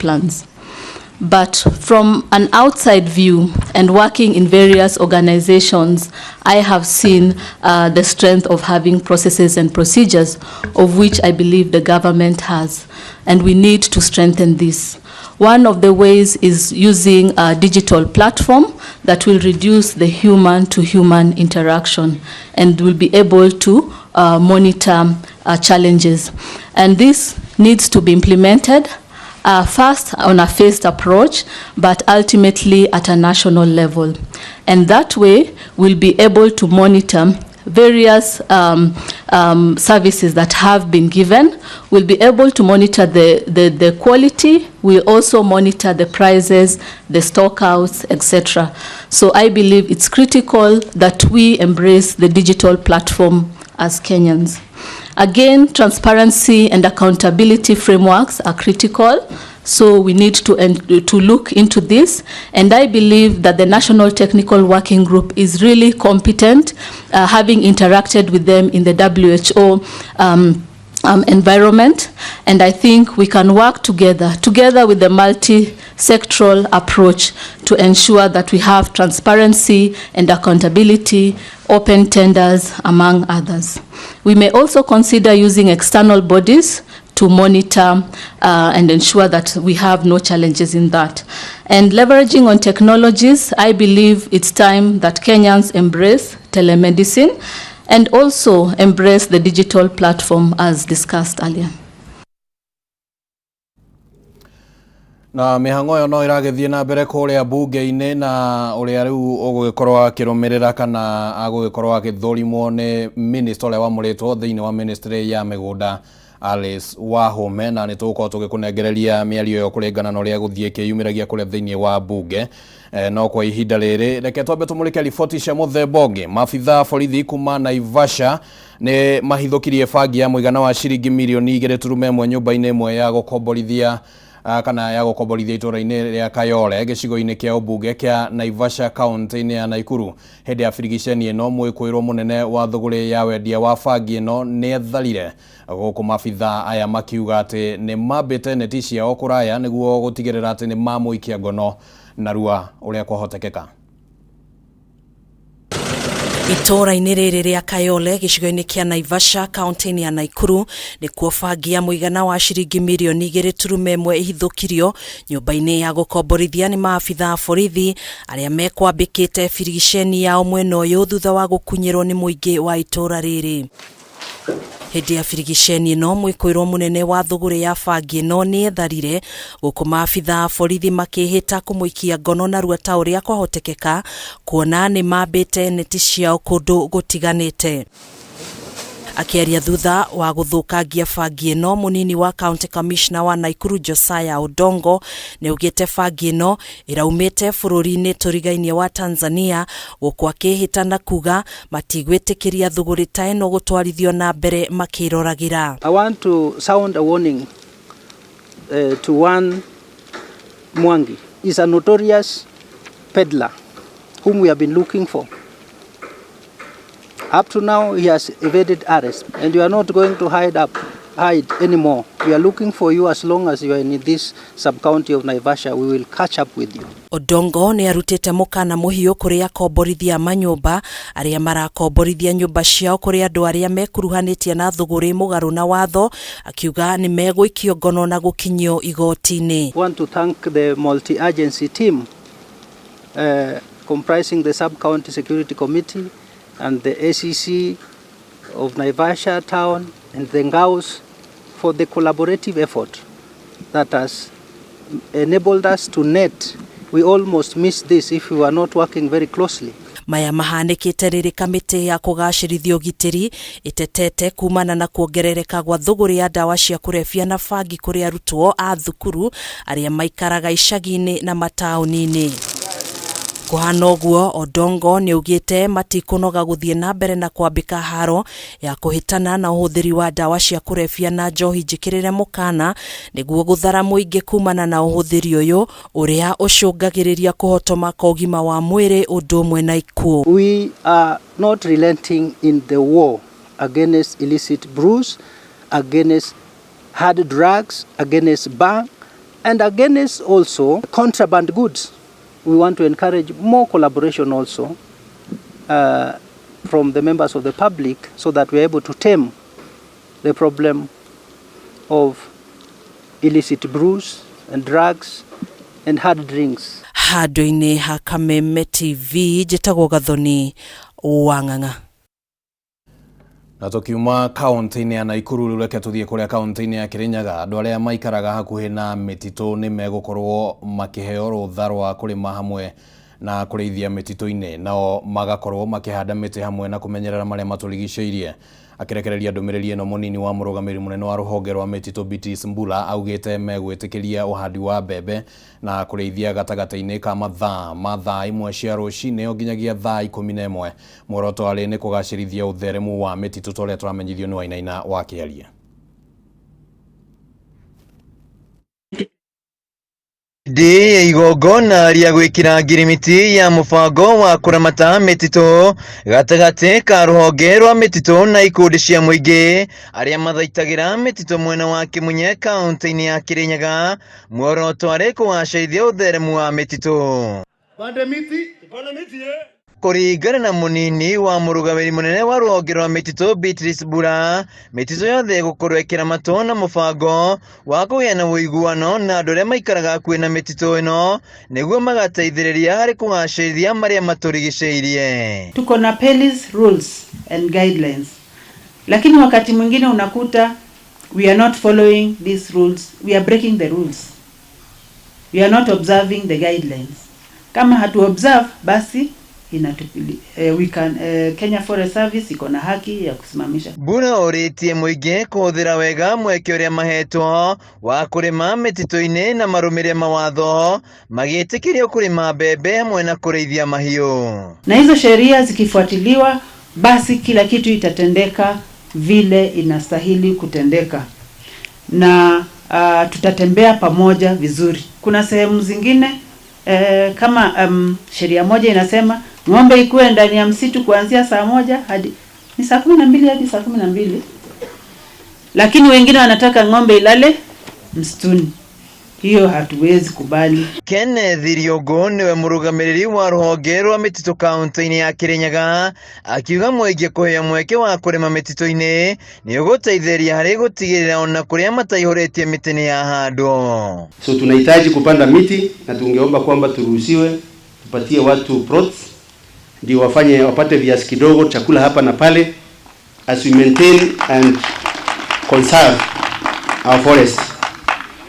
Plans. But from an outside view and working in various organizations, I have seen the strength of having processes and procedures, of which I believe the government has, and we need to strengthen this. One of the ways is using a digital platform that will reduce the human-to-human interaction and will be able to monitor challenges. And this needs to be implemented first on a phased approach, but ultimately at a national level. And that way, we'll be able to monitor various services that have been given. We'll be able to monitor the quality. We'll also monitor the prices, the stockouts, etc. So I believe it's critical that we embrace the digital platform as Kenyans. Again, transparency and accountability frameworks are critical. So we need to look into this. And I believe that the National Technical Working Group is really competent, having interacted with them in the WHO environment. And I think we can work together with the multi-sectoral approach to ensure that we have transparency and accountability, open tenders, among others. We may also consider using external bodies to monitor and ensure that we have no challenges in that. And leveraging on technologies, I believe it's time that Kenyans embrace telemedicine and also embrace the digital platform as discussed earlier. Na mĩhang'o ĩyo no ĩragĩthiĩ na mbere kũrĩa mbunge-inĩ, na ũrĩa rĩu ũgũgĩkorwo akĩrũmĩrĩra kana agũgĩkorwo agĩthũrimwo nĩ minister ũrĩa wamũrĩtwo thĩinĩ wa ministry ya mĩgũnda, Alice Wahome, na nĩ tũgũkorwo tũgĩkũnengereria mĩario ĩyo kũringana na ũrĩa gũthiĩ ĩkĩyumĩragia kũrĩa thĩinĩ wa mbunge. No kwa ihinda rĩrĩ, reke twambe tũmũrĩke riboti cia mũthemba ũngĩ. Maabitha borithi kuma Naivasha nĩ mahithũkirie bangi ya mũigana wa ciringi mirioni 2.1 nyũmba-inĩ ĩmwe ya gũkomborithia kana ya gũkomborithia itũra-inĩ rĩa Kayole, gĩcigo-inĩ kĩa ũmbunge kĩa Naivasha, kaunti-inĩ ya Nakuru. Hĩndĩ ya birigiceni ĩno, mwĩkũĩrwo mũnene wa thũgũrĩ ya wendia wa bangi ĩno nĩ etharire, gũkũ maabitha aya makiuga atĩ nĩ mambĩte neti ciao kũraya nĩguo gũtigĩrĩra atĩ nĩ mamũikia ngono narua ũrĩa kwahotekeka. Itũũra-inĩ rĩrĩ rĩa Kayole, gĩcigo-inĩ kĩa Naivasha, kaunti-inĩ ya Nakuru, nĩkuo bangi ya mũigana wa ciringi mirioni 2.1 ĩhithũkirio nyũmba-inĩ ya gũkomborithia nĩ maabitha a borithi arĩa mekwambĩkĩte birigiceni yao mwena ũyũ thutha wa gũkunyĩrwo nĩ mũingĩ wa itũũra rĩrĩ. Hĩndĩ ya birigiceni ĩno, mwĩkũĩrwo mũnene wa thũgũrĩ ya bangi ĩno nĩ etharire, gũkũ maabitha a borithi makĩhĩta kũmũikia ngono narua ta ũrĩa kwahotekeka, kuona nĩ mambĩte neti ciao kũndũ gũtiganĩte. Akĩaria thutha wa gũthũkangia bangi ĩno, mũnini wa county commissioner wa Nakuru, Josiah Odongo, nĩ augĩte bangi ĩno ĩraumĩte bũrũri-inĩ tũrigainie wa Tanzania, gũkũ akĩhĩta na kuga matigwĩtĩkĩria thũgũrĩ ta ĩno gũtwarithio na mbere makĩroragĩra. I want to sound a warning to one Mwangi. He's a notorious peddler whom we have been looking for. Up to now, he has evaded arrest, and you are not going to hide anymore. We are looking for you. As long as you are in this sub-county of Naivasha, we will catch up with you. Odongo nĩ arutĩte mũkana mũhiũ kũrĩ akomborithia a manyũmba arĩa marakomborithia nyũmba ciao kũrĩ andũ arĩa mekuruhanĩtie na thũgũrĩ mũgarũ na watho, akiuga nĩ megũikio ngono na gũkinyio igoti-inĩ. I want to thank the multi-agency team comprising the Sub-County Security Committee and the ACC of Naivasha town and the NGAOs for the collaborative effort that has enabled us to net. We almost missed this if we were not working very closely. Maya mahanĩkĩte rĩrĩ kamĩtĩ ya kũgacĩrithia ũgitĩri ĩtetete kumana na kuongerereka gwa thũgũrĩ ya ndawa cia kũrebia na bangi kũrĩ arutwo a thukuru arĩa maikaraga icagi-inĩ na mataũni-inĩ. Kũhana ũguo, Odongo nĩ augĩte matikũnoga gũthiĩ na mbere na kwambĩka haro ya kũhĩtana na ũhũthĩri wa ndawa cia kũrebia na njohi njĩkĩrĩre mũkana, nĩguo gũthara mũingĩ kumana na ũhũthĩri ũyũ ũrĩa ũcũngagĩrĩria kũhotoma kwa ũgima wa mwĩrĩ ũndũ ũmwe na ikuũ. We are not relenting in the war against illicit brews, against hard drugs, against bhang. And against also contraband goods. We want to encourage more collaboration also from the members of the public so that we are able to tame the problem of illicit brews and drugs and hard drinks. Handũ-inĩ ha Kameme TV, njĩtagwo Gathoni wa Ng'ang'a. Na tukiuma kaunti-inĩ ya Nakuru rĩu reke tũthiĩ kũrĩa kaunti-inĩ ya Kirinyaga. Andũ arĩa maikaraga hakuhĩ na mĩtitũ nĩ megũkorwo makĩheo rũtha rwa kũrĩma hamwe na kũrĩithia mĩtitũ-inĩ, nao magakorwo makĩhanda mĩtĩ hamwe na kũmenyerera marĩa matũrigicĩirie. Akĩrekereria ndũmĩrĩri ĩno, mũnini wa mũrũgamĩrĩri mũnene wa rũhonge rwa mĩtitũ Beatrice Mbula augĩte megwĩtĩkĩria ũhandi wa mbembe na kũrĩithia gatagatĩ-inĩ ka mathaa ma thaa 1 cia rũcinĩ o nginyagia thaa 11. Muoroto arĩ nĩ kũgacĩrithia ũtheremu wa mĩtitũ ta ũrĩa tũramenyithio nĩ Wainaina wa Kĩaria. Hĩndĩ ya igongona rĩa gwĩkĩra ngirimiti ya mũbango wa kũramata mĩtitũ gatagatĩ ka rũhonge rwa mĩtitũ na ikundi cia mũingĩ arĩa mathaitagĩra mĩtitũ mwena wa Kĩmunye kaunti-inĩ ya Kirinyaga, muoroto arĩ kũgacĩrithia ũtheremu wa mĩtitũ. Pande miti, pande miti. Kũringana na mũnini wa mũrũgamĩrĩri mũnene wa rũhonge rwa mĩtitũ Beatrice Mbura, mĩtitũ yothe ĩgũkorwo ĩkĩramatwo na mũbango wa kũgĩa na ũiguano na andũ arĩa maikaraga hakuhĩ na mĩtitũ ĩno nĩguo magateithĩrĩria harĩ kũgacĩrithia marĩa matũrigicĩirie. Tuko na police rules and guidelines, lakini wakati mwingine unakuta we are not following these rules, we are breaking the rules, we are not observing the guidelines. Kama hatu observe, basi we can, Kenya Forest Service iko na haki ya kusimamisha. Mbura ũrĩtie mũingĩ kũhũthĩra wega mweke ũrĩa mahetwo wa kũrĩma mĩtitũ-inĩ na marũmĩrĩre mawatho magĩtĩkĩrio kũrĩma mbembe hamwe na kũrĩithia mahiũ. Na hizo sheria zikifuatiliwa, basi kila kitu itatendeka vile inastahili kutendeka, na tutatembea pamoja vizuri. Kuna sehemu zingine kama sheria moja inasema ng'ombe ikuwe ndani ya msitu kuanzia saa 1 hadi ni saa 12 hadi saa 12, lakini wengine wanataka ng'ombe ilale msituni. Hiyo hatuwezi kubali. Kenneth Riogo niwe mũrũgamĩrĩri wa rũhonge rwa mĩtitũ kaunti-inĩ ya Kirinyaga akiuga mũingĩ kũheo mweke wa kũrĩma mĩtitũ-inĩ nĩ ũgũteithĩrĩria harĩ gũtigĩrĩra ona kũrĩa mataihũrĩtie mĩtĩ nĩ yahandwo. So tunahitaji kupanda miti na tungeomba kwamba turuhusiwe tupatie watu plots ndio wafanye wapate viasi kidogo chakula hapa na pale as we maintain and conserve our forest.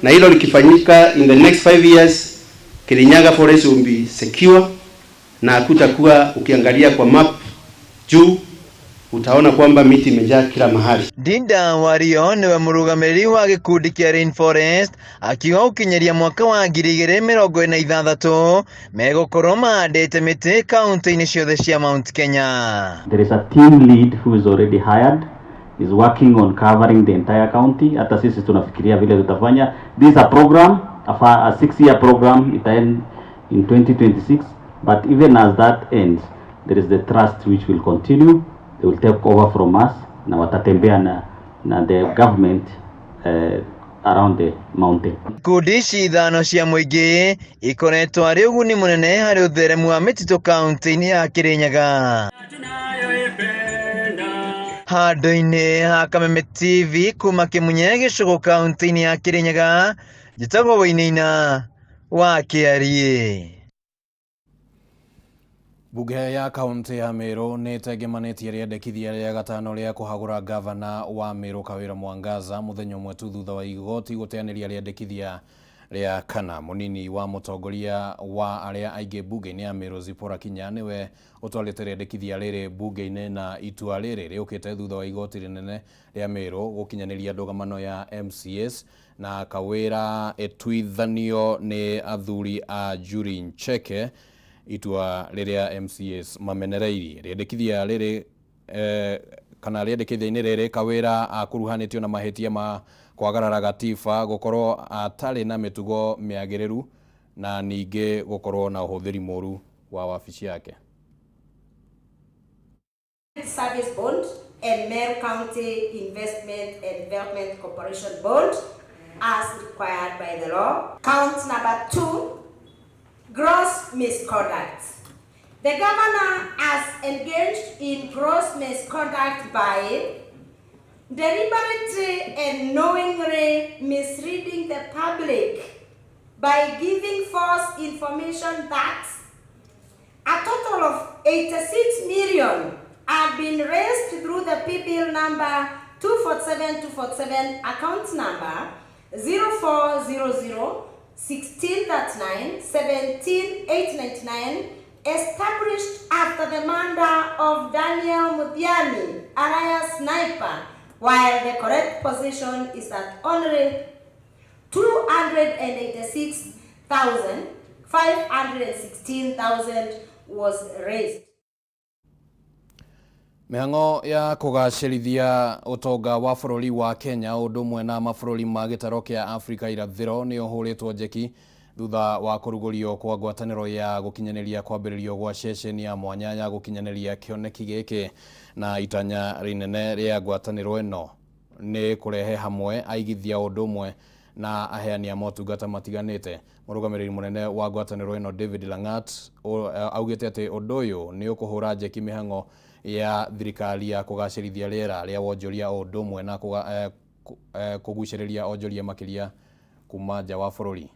Na hilo likifanyika in the next 5 years, Kirinyaga forest will be secure na hakutakuwa, ukiangalia kwa map juu utaona kwamba miti imejaa kila mahali. Dinda Wario niwe mũrũgamĩrĩri wa gĩkundi kĩa Rainforest akiuga gũkinyĩria mwaka wa 2026 megũkorwo mahandĩte mĩtĩ kaunti-inĩ ciothe cia Mount Kenya. There is a team lead who is already hired, is working on covering the entire county. Hata sisi tunafikiria vile tutafanya. This is a program, a 6-year program. It end in 2026, but even as that ends, there is the trust which will continue. They will take over from us na watatembea na the government around the mountain. Ikundi ici ithano cia mũingĩ ikoretwo arĩ ũguni mũnene harĩ ũtheremu wa mĩtitũ kaunti-inĩ ya Kirinyaga. Handũ-inĩ ha Kameme TV kuma Kĩmunye gĩcũgũ kaunti-inĩ ya Kirinyaga, njĩtagwo Wainaina wa Kĩariĩ. Bunge ya kaunti ya Meru nĩ ĩtengemanĩtie rĩendekithia rĩa gatano rĩa kũhagũra gavana wa Meru Kawĩra Mwangaza mũthenya ũmwe tu thutha wa igoti gũteanĩria rĩendekithia rĩa kana. Mũnini wa mũtongoria wa arĩa aingĩ bunge-inĩ ya Meru Zipporah Kinya nĩwe ũtwarĩte rĩendekithia rĩrĩ bunge-inĩ, na itua rĩrĩ rĩũkĩte thutha wa igoti rĩnene rĩa Meru gũkinyanĩria ndũgamano ya MCAs na Kawĩra ĩtuithanio nĩ athuri a Njuri Ncheke, itua rĩrĩa MCAs mamenereirie. Rĩendekithia rĩrĩ kana rĩendekithia-inĩ rĩrĩ Kawĩra akuruhanĩtio na mahĩtia ma kwagarara gatiba, gũkorwo atarĩ na mĩtugo mĩagĩrĩru na ningĩ gũkorwo na ũhũthĩri mũru wa wabici yake. Service Bond and Meru County Investment and Development Corporation Bond. as required by the law. Count number 2, gross misconduct. The governor has engaged in gross misconduct by deliberately and knowingly misleading the public by giving false information that a total of 86 million have been raised through the P-Bill number 247247, account number 0400 1639 17899, established after the murder of Daniel Muthiani, alias Sniper, while the correct position is that only 286,516,000 was raised. Mĩhang'o ya kũgacĩrithia ũtonga wa bũrũri wa Kenya ũndũ ũmwe na mabũrũri ma gĩtaro kĩa Afrika irathĩro nĩ ũhũrĩtwo njeki thutha wa kũrugũrio kwa ngwatanĩro ya gũkinyanĩria kwambĩrĩrio gwa ceceni ya mwanya ya gũkinyanĩria kĩoneki gĩkĩ na itanya rĩnene rĩa ngwatanĩro ĩno nĩ kũrehe hamwe aigithia ũndũ ũmwe na aheani a motungata matiganĩte. Mũrũgamĩrĩri mũnene wa ngwatanĩro ĩno David Langat augĩte atĩ ũndũ ũyũ nĩ ũkũhũra njeki mĩhang'o ya thirikari ya kũgacĩrithia rĩera rĩa wonjoria o ũndũ ũmwe na kũgucĩrĩria onjoria makĩria kuma nja wa bũrũri.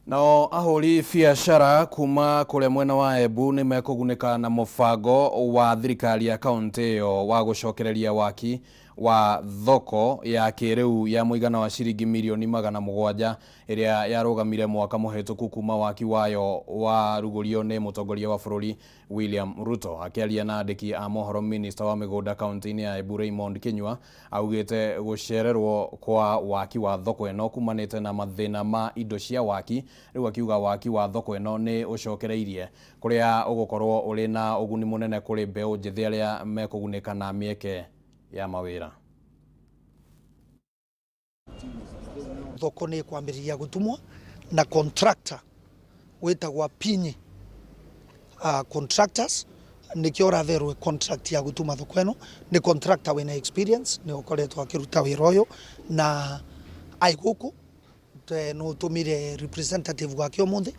Nao ahũri biacara kuma kũrĩa mwena wa Embu nĩ mekũgunĩka na mũbango wa thirikari ya kaũntĩ ĩyo wa gũcokereria waki wa thoko ya kĩrĩu ya mũigana wa ciringi mirioni 700 ĩrĩa yarũgamire mwaka mũhĩtũku kuma waki wayo warugũrio nĩ mũtongoria wa bũrũri William Ruto. Akĩaria na andĩki a mohoro, minista wa mĩgũnda kaũntĩ-inĩ ya Embu Raymond Kinyua augĩte gũcererwo kwa waki wa thoko ĩno kumanĩte na mathĩna ma indo cia waki. Rĩu akiuga waki wa thoko ĩno nĩ ũcokereirie kũrĩa ũgũkorwo ũrĩ na ũguni mũnene kũrĩ mbeũ njĩthĩ arĩa mekũgunĩka na mĩeke ya mawĩra. Thoko nĩ kwambĩrĩria gũtumwo na contractor wĩtagwa Pinyi Contractors nĩkĩo ũratherwo contract ya gũtuma thoko ĩno. Nĩ contractor wĩna experience, nĩ ũkoretwo akĩruta wĩra ũyũ na ai gũkũ no ũtũmire representative wake ũmũthĩ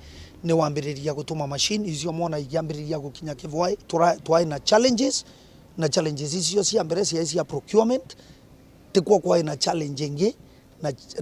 nĩ wambĩrĩria gũtũma machine icio mona ikĩambĩrĩria gũkinya Kĩbwaĩ. Twaĩ na challenges, na challenges icio cia mbere ciaĩ cia procurement, tikuo kwaĩ na challenge ĩngĩ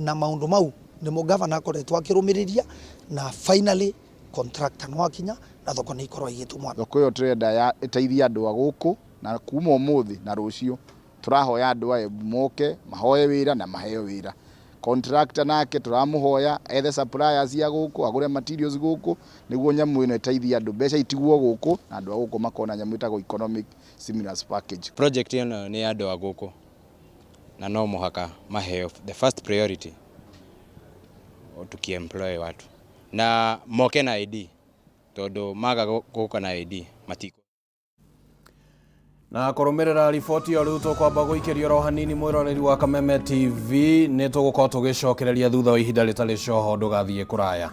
na maũndũ mau nĩmo gavana akoretwo akĩrũmĩrĩria na finally contractor no akinya na thoko nĩ ikorwo igĩtumwo. Thoko ĩyo tũrenda ya ĩteithie andũ a gũkũ, na kuma ũmũthĩ na rũciũ tũrahoya andũ a Embu moke mahoe wĩra na maheo wĩra. Contractor nake tũramũhoya ethe suppliers ya gũkũ, agũre materials gũkũ nĩguo nyamũ ĩno ĩteithie andũ, mbeca itigwo gũkũ na andũ a gũkũ makona nyamũ ĩtagwo economic stimulus package. Project ĩno nĩ ya andũ a gũkũ na no mũhaka maheo the first priority tukiemploy watu na moke na ID, tondũ maga gũka na ID matiko. Na kũrũmĩrĩra riboti ĩyo rĩu tũkwamba gũikĩrio oro hanini mwĩroreri wa Kameme TV nĩ tũgũkorwo tũgĩcokereria thutha wa ihinda rĩtarĩ coho, ndũgathiĩ kũraya.